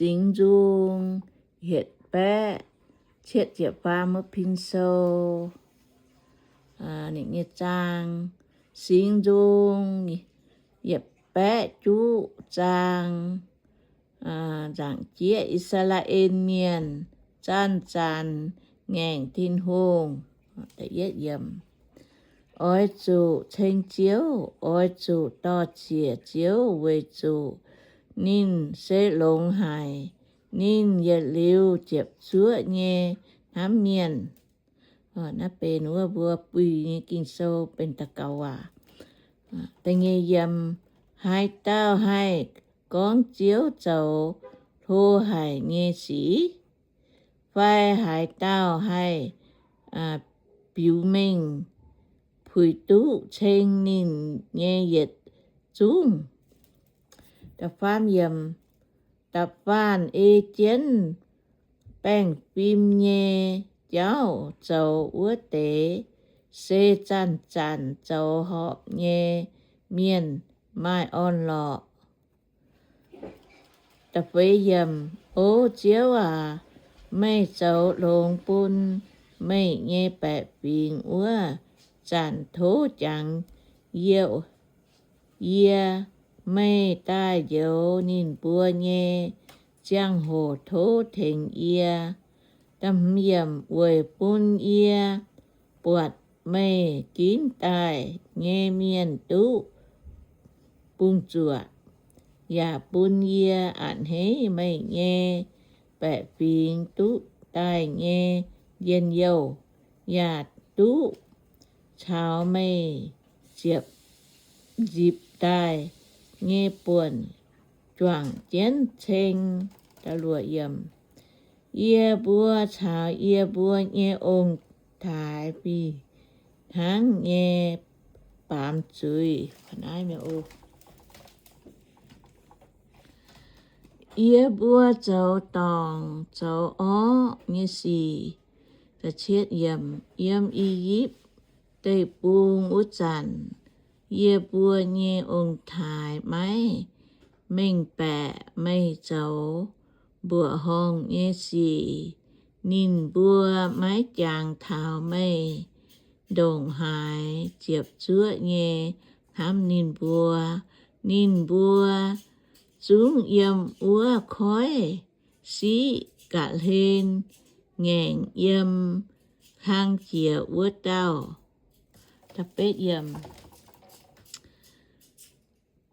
Singx Nzung hietc baeqv cietv ziepc faam wuov pin sou, ninh nyei zaang, Singx Nzung yietc baeqv juqv zaang. Nzaangc jieqv I^saa^laa^en Mienh zanc-zanc ngaengc Tin-Hungh. Oix zuqc ceng Ziouv, oix zuqc dor-ziec Ziouv, weic zuqc ninh se longx haic. Ninh yietc liuz ziepc zuoqv nyei hnamv mienh. Naaiv benx wuov mbuo buih nyei Ging-Sou, benx daux gaux waac. Da'nyeic yiemc, haaix dauh haih gorngv Ziouv zoux hlo haic nyei sic? Fai haaix dauh haih biux mengh puix duqv ceng ninh nyei yietc zungv? Da'faam yiemc, da'faanh ei jienv baengh fim nyei jauv zoux wuov deix, se zanc-zanc zoux horpc nyei mienh maaih orn-lorqc. Da'feix yiemc, O Ziouv aac, meih zoux longx bun meih nyei baeqc fingx wuov zanc tov jangx yie. Meih daaih njoux ninh mbuo nyei ziangh hoc tov tengx yie. Weic bun yie buatc meih ginv daaih nyei mienh duqv bungx zuoqc, yaac bun yie a'hneiv meih nyei baeqc fingx duqv daaih nyei njien-youh, yaac duqv caux meih ziepc nzipc daaih nyei buonc juangc jienv ceng. Yie mbuo caux yie mbuo nyei ong-taaix fih hnangv nyei baamz zuiz. Yie mbuo zoux dorngc zoux orqv nyei sic. Yiem I^yipv Deic-Bung wuov zanc, yie mbuo nyei ong-taaix maiv mengh baeqc meih zoux mbuoqc horngh nyei sic. Ninh mbuo maiv jangx taux meih ndongc haaix ziepc zuoqv nyei hnamv ninh mbuo. Ninh mbuo zungv yiem wuov koiv siqv ga'hlen ngaengc yiem hlang jiex wuov dauh.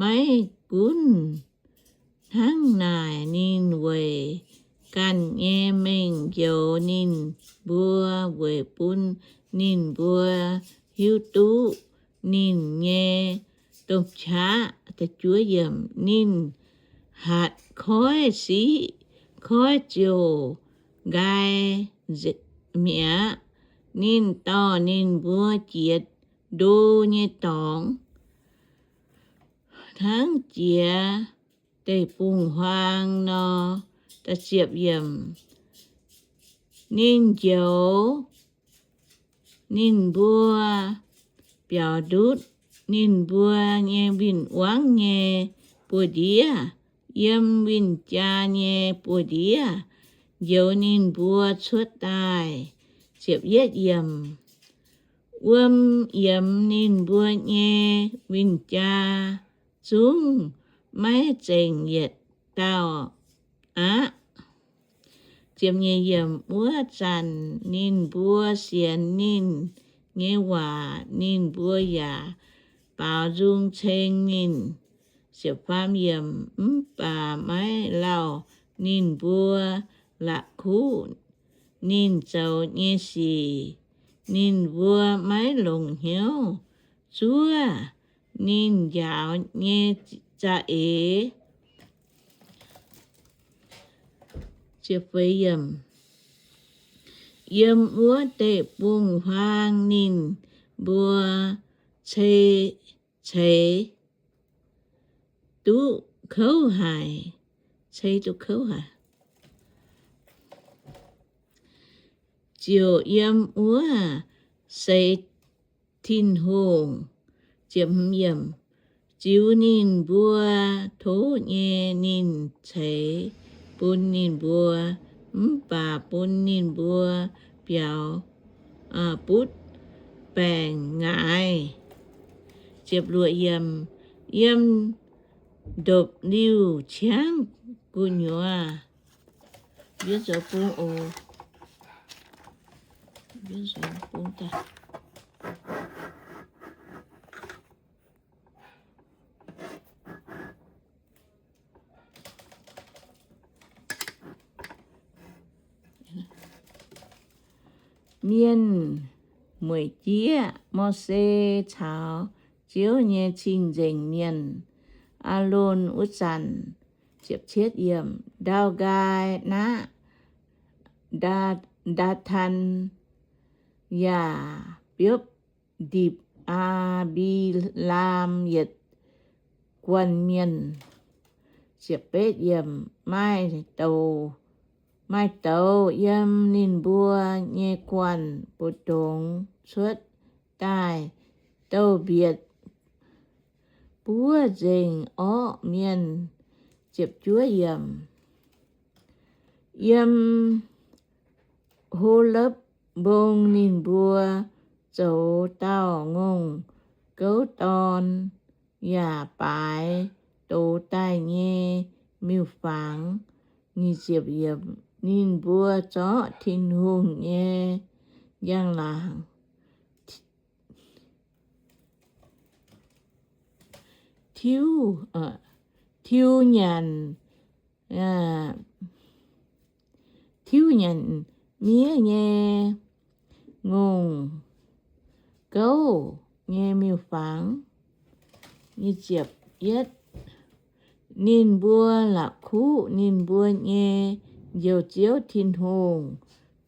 Maiv gunv hnangv naaic, ninh weic ganh nyei mengh njoux ninh mbuo, weic bun ninh mbuo hiuv duqv ninh nyei domh qaqv. Ninh hatc koiv siqv, koiv ziouc nqaai mi'aqv. Ninh dorh ninh mbuo jiex ndo nyei dorngx, hnangv jiex deic-bung-huaang nor. Ninh njoux ninh mbuo, biaux ndutv ninh mbuo nyei win-wangv nyei buoz-ndiev, yiem win-jaa nyei buoz-ndiev, njoux ninh mbuo cuotv daaih. Wuom yiemx ninh mbuo nyei win-jaa zungv maiv zengc yietc dauh aqv. Wuov zanc ninh mbuo sienx ninh nyei waac, ninh mbuo yaac baaux nzung ceng ninh. Mv baac maiv lauh ninh mbuo la'kuqv ninh zoux nyei sic. Ninh mbuo maiv longc hnyouv zuov ninh njaaux nyei za'eix. Yiem wuov deic-bung-huaang ninh mbuo ceix, ceix duqv kouv haic, ceix duqv kouv haic, ziouc yiem wuov seix Tin-Hungh. Ziux ninh mbuo tov nyei ninh ceix bun ninh mbuo, mv baac bun ninh mbuo biaux butv baengc ngaaic. Yiem ndopv-liuh ciangv gu'nyuoz, mienh mueic jieqv Mose caux Ziouv nyei cing-nzengc mienh. Aalon wuov zanc, ndau nqaai naqv Ndaa^tan yaac biopv ndipc Aa^mbi^laam yietc guanh mienh. Maaih douz, maaih douz yiem ninh mbuo nyei guanh mbu'ndongx cuotv daaih, douh mbietc buov nzengc orqv mienh. Yiem Holepv Mbong ninh mbuo zoux dauh ngongh gouv dorn yaac baaix dox daaih nyei miuc-fangx. Ninh mbuo zorqv Tin-Hungh nyei njang-laangc tiuv, tiuv nyanc, tiuv nyanc miev nyei ngongh gouv nyei miuc-fangx. Ninh mbuo la'kuqv ninh mbuo nyei Njoux Ziouv Tin-Hungh,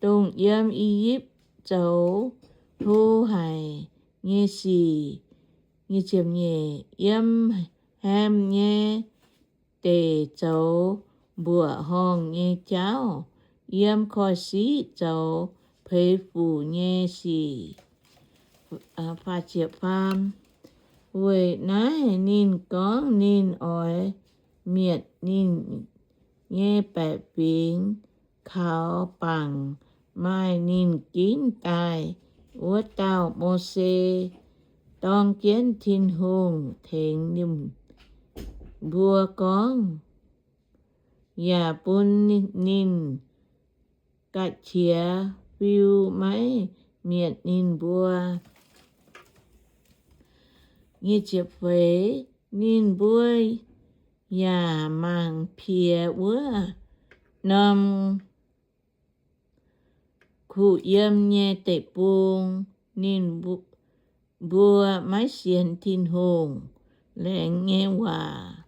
dongh yiem I^yipv zoux hlo haic nyei sic. Yiem Ham nyei deic zoux mbuoqc horngh nyei jauv, yiem Koiv^siqv zoux peix fuc nyei sic. Weic naaiv ninh gorngv ninh oix mietc ninh nyei baeqc fingx kaux bangc maaih ninh ginv daaih wuov dauh Mose, dorng jienv Tin-Hungh tengx ninh mbuo gorngv, yaac bun ninh ga'qiex fiu maiv mietc ninh mbuo. Ninh mbuo yaac mangc piex wuov norm kuh yiem nyei deic-bung. Ninh mbuo maiv sienx Tin-Hungh laengz nyei waac.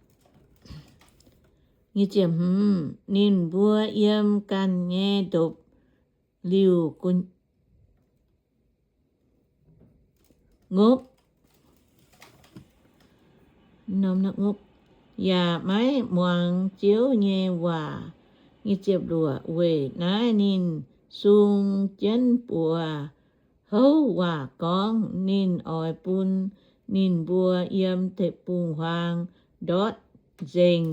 Ninh mbuo yiem ganh nyei ndopv-liuh ngopv, yaac maiv muangx Ziouv nyei waac. Weic naaiv ninh sung jienv buoz houv waac gorngv ninh oix bun ninh mbuo yiem deic-bung-huaang ndortv nzengc.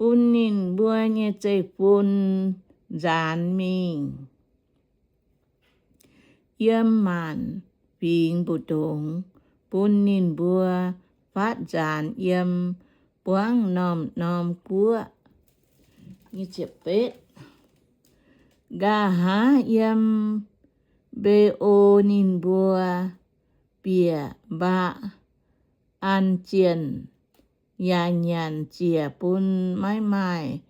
Bun ninh mbuo nyei zeiv-fun nzaanx mingh yiem maanc fingx mbu'ndongx, bun ninh mbuo faatv nzaanx yiem buangv norm-norm guoqv. Nqa'haav yiem Mbe^o ninh mbuo bieqc mba'an zienh, yaac nyanc ziec bun maiv maaih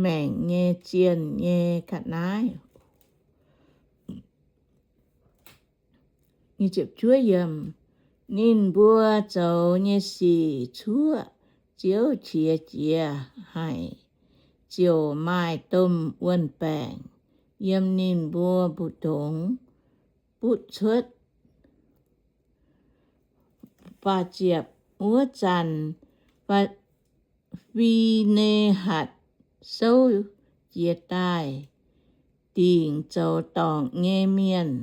maengc nyei zienh nyei ga'naaiv. Ninh mbuo zoux nyei sic cuoqv Ziouv qiex jiez haic, ziouc maaih domh wuon-baengc yiem ninh mbuo mbu'ndongx butv cuotv. Wuov zanc Fi^ne^hatc souv jiez daaih, dingc zoux dorngc nyei mienh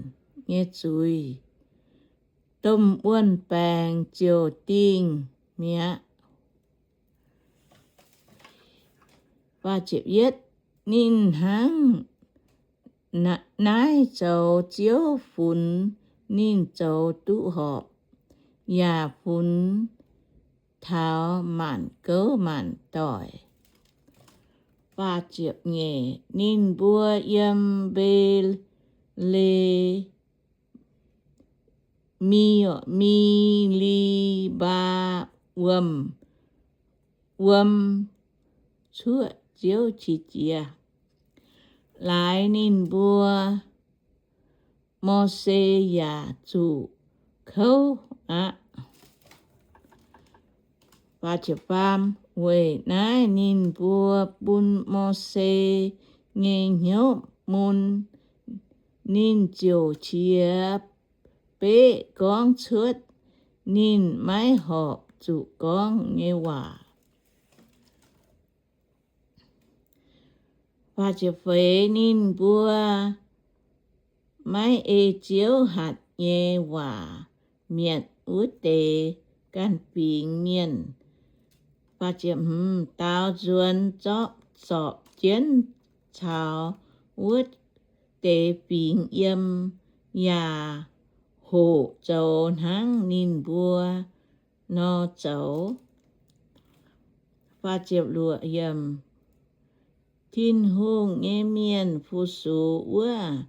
nyei zuiz, domh wuon-baengc ziouc dingh mi'aqv. Ninh hnangv naaiv zoux Ziouv funx ninh zoux duqv horpc, yaac funx taux maanc gouv maanc doic. Ninh mbuo yiem Mbe- le- Mi- Mi^li^mbaa Wuom, Wuom cuoqv Ziouv qiex jiez. Laaix ninh mbuo, Mose yaac zuqc kouv aqv. Weic naaiv ninh mbuo bun Mose nyei hnyouv mun, ninh ziouc qiex beqv gorngv cuotv ninh maiv horpc zuqc gorngv nyei waac. Ninh mbuo maiv ei Ziouv hatc nyei waac mietc wuov deix ganh fingx mienh. Daaux nzuonx zorpc jienv caux wuov deix fingx yiem, yaac hoqc zoux hnangv ninh mbuo nor zoux. Tin-Hungh nyei mienh fu-sux wuov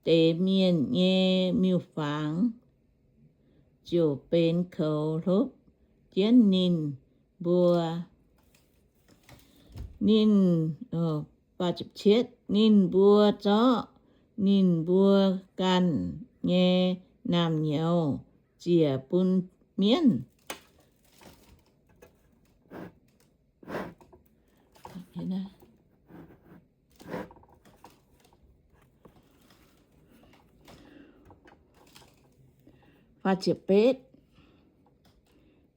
deix mienh nyei miuc-fangx ziouc benx koux hlopv jienv ninh mbuo. Ninh, ninh mbuo zorqv ninh mbuo ganh nyei naamh nyouz ziec bun mienv.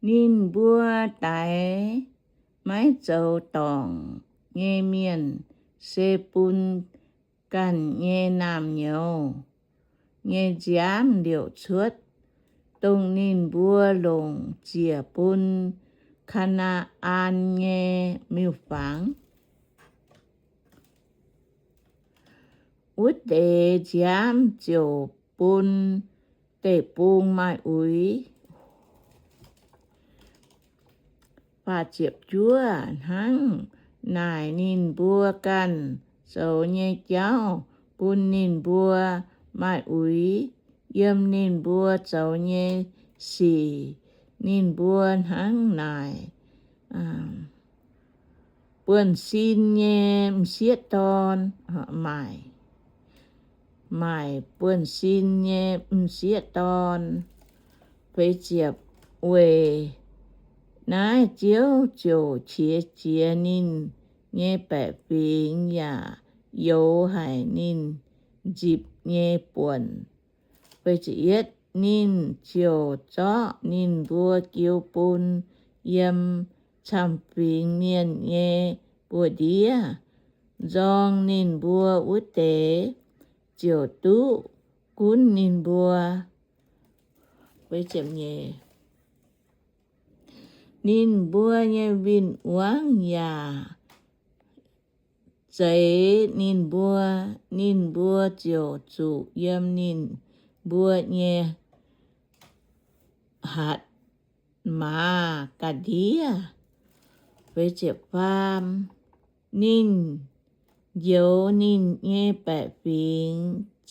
Ninh mbuo daix maiv zoux dorngc nyei mienh, se bun ganh nyei naamh nyouz nyei nziaamv liouc cuotv, dongh ninh mbuo longc ziec bun Kaa^naa^an nyei miuc-fangx. Wuov deix nziaamv ziouc bun deic-bung maaih uix. Hnangv naaic ninh mbuo ganh zoux nyei jauv bun ninh mbuo maaih uix. Yiem ninh mbuo zoux nyei sic ninh mbuo hnangv naaic buonv-sin nyei m'sieqv dorn, maaic, maaic buonv-sin nyei m'sieqv dorn. Weic naaiv Ziouv ziouc qiex jiez ninh nyei baeqc fingx yaac youx haic ninh nzipc nyei buonc. Ninh ziouc zorqv ninh mbuo jiu bun yiem camv-fingx mienh nyei buoz-ndiev. Nzorng ninh mbuo wuov deix ziouc duqv gunv ninh mbuo. Ninh mbuo nyei win-wangv yaac zeix ninh mbuo. Ninh mbuo ziouc zuqc yiem ninh mbuo nyei hatc maaz ga'ndiev. Ninh njoux ninh nyei baeqc fingx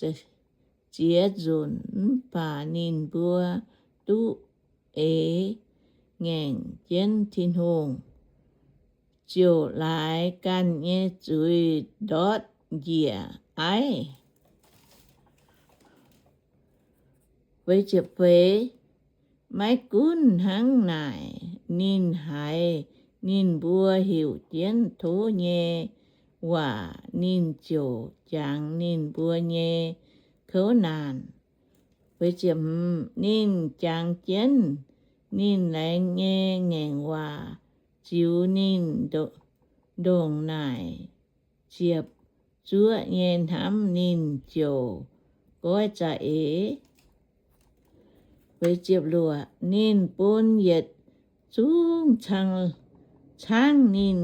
ziex nzunc, mv baac ninh mbuo duqv eix ngaengc jienv Tin-Hungh, ziouc laaix ganh nyei zuiz ndortv njiec aiv. Maiv gunv hnangv naaic, ninh haiz ninh mbuo heuc jienv tov nyei waac, ninh ziouc jangx ninh mbuo nyei kouv naanc. Ninh jangx jienv ninh laengz nyei ngaengc waac ziux ninh ndongc naaic ziepc zuoqv nyei hnamv, ninh ziouc goiv za'eix. Ninh bun yietc zungv caangv, caangv ninh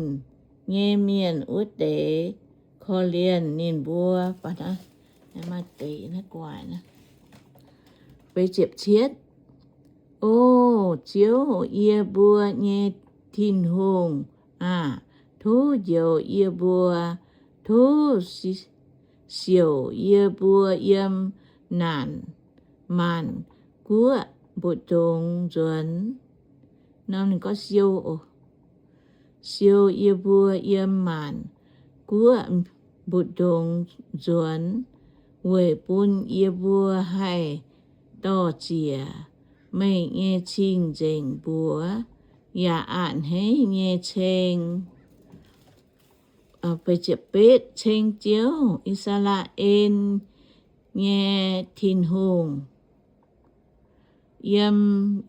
nyei mienh wuov deix korv-lienh ninh mbuo. O Ziouv, yie mbuo nyei Tin-Hungh aah! Tov njoux yie mbuo. Tov siouc yie mbuo yiem naanc maanc guoqv mbu'ndongx nzuonx. Nor ninh gorngv siou, siou yie mbuo yiem maanc guoqv mbu'ndongx nzuonx, weic bun yie mbuo haih dor-ziec meih nyei cing-nzengc mbuox, yaac a'hneiv nyei ceng. Betv ceng Ziouv, I^saa^laa^en nyei Tin-Hungh, yiem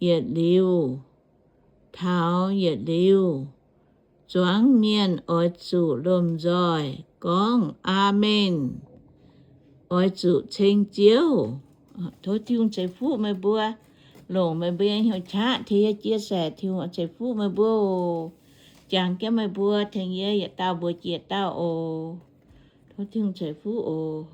yietc liuz taux yietc liuz, zuangx mienh oix zuqc lomh nzoih gorngv, Aamen. Oix zuqc ceng Ziouv. Tov Tin-Hungh ceix fuqv meih mbuo, longc meih mbuo nyei hnyouv qaqv tengx yie chia sẻ, Tin-Hungh ceix fuqv meih mbuo oc. Jangx jienv meih mbuo tengx yie yietc dauh mbuox jiex dauh oc. Tov Tin-Hungh ceix fuqv oc.